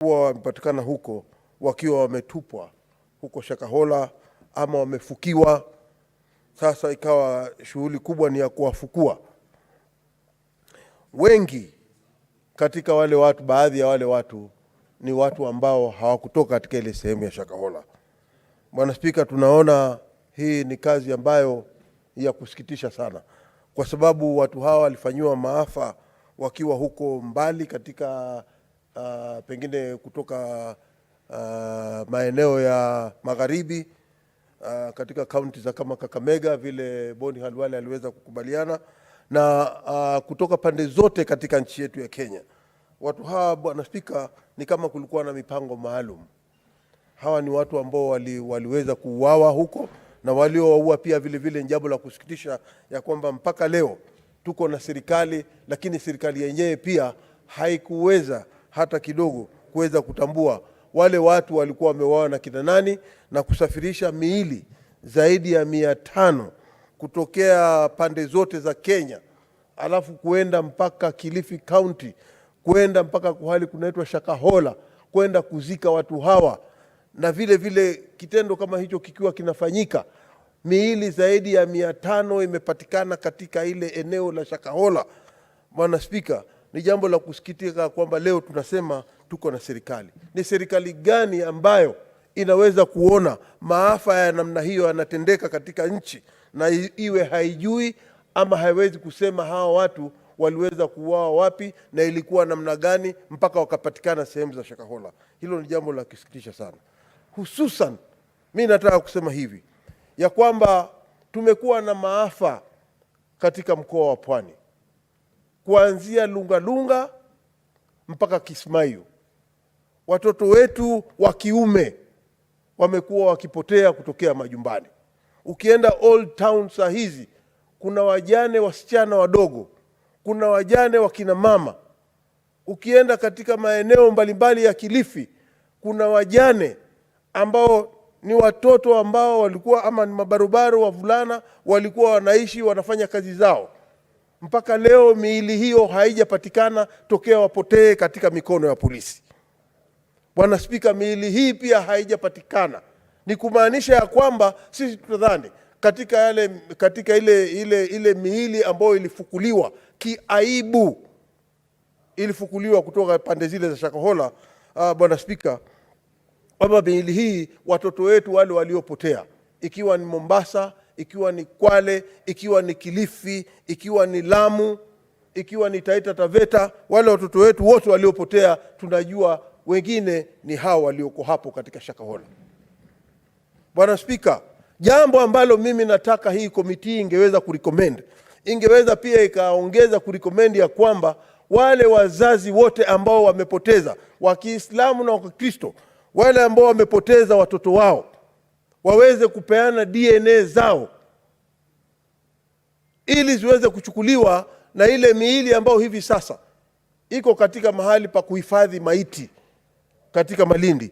Huwa wamepatikana huko wakiwa wametupwa huko Shakahola ama wamefukiwa. Sasa ikawa shughuli kubwa ni ya kuwafukua. Wengi katika wale watu, baadhi ya wale watu ni watu ambao hawakutoka katika ile sehemu ya Shakahola. Bwana Spika, tunaona hii ni kazi ambayo ya kusikitisha sana, kwa sababu watu hawa walifanyiwa maafa wakiwa huko mbali katika pengine kutoka maeneo ya magharibi katika kaunti za kama Kakamega vile Boni Khalwale aliweza kukubaliana na kutoka pande zote katika nchi yetu ya Kenya. Watu hawa, Bwana Spika, ni kama kulikuwa na mipango maalum. Hawa ni watu ambao waliweza kuuawa huko na waliowaua pia vile vile. Ni jambo la kusikitisha ya kwamba mpaka leo tuko na serikali, lakini serikali yenyewe pia haikuweza hata kidogo kuweza kutambua wale watu walikuwa wameuawa na kina nani na kusafirisha miili zaidi ya 500 kutokea pande zote za Kenya, alafu kuenda mpaka Kilifi County, kuenda mpaka kuhali kunaitwa Shakahola, kwenda kuzika watu hawa. Na vile vile kitendo kama hicho kikiwa kinafanyika, miili zaidi ya 500 imepatikana katika ile eneo la Shakahola. Bwana Spika, ni jambo la kusikitika kwamba leo tunasema tuko na serikali. Ni serikali gani ambayo inaweza kuona maafa ya namna hiyo yanatendeka katika nchi na iwe haijui ama haiwezi kusema hawa watu waliweza kuuawa wapi na ilikuwa namna gani mpaka wakapatikana sehemu za Shakahola? Hilo ni jambo la kusikitisha sana. Hususan mi nataka kusema hivi ya kwamba tumekuwa na maafa katika mkoa wa Pwani kuanzia Lungalunga mpaka Kismayu. Watoto wetu wa kiume wamekuwa wakipotea kutokea majumbani. Ukienda Old Town saa hizi kuna wajane wasichana wadogo, kuna wajane wa kina mama. Ukienda katika maeneo mbalimbali ya Kilifi kuna wajane ambao ni watoto ambao walikuwa ama ni mabarobaro wavulana walikuwa wanaishi wanafanya kazi zao. Mpaka leo miili hiyo haijapatikana tokea wapotee katika mikono ya polisi. Bwana Spika, miili hii pia haijapatikana. Ni kumaanisha ya kwamba sisi tunadhani katika ile miili ambayo ilifukuliwa kiaibu, ilifukuliwa kutoka pande zile za Shakahola, Bwana Spika, kwamba miili hii watoto wetu wale waliopotea, ikiwa ni Mombasa, ikiwa ni Kwale, ikiwa ni Kilifi, ikiwa ni Lamu, ikiwa ni Taita Taveta, wale watoto wetu wote waliopotea tunajua wengine ni hao walioko hapo katika Shakahola. Bwana Spika, jambo ambalo mimi nataka hii committee ingeweza kurecommend, ingeweza pia ikaongeza kurecommend ya kwamba wale wazazi wote ambao wamepoteza wa Kiislamu na wa Kikristo, wale ambao wamepoteza watoto wao waweze kupeana DNA zao ili ziweze kuchukuliwa na ile miili ambayo hivi sasa iko katika mahali pa kuhifadhi maiti katika Malindi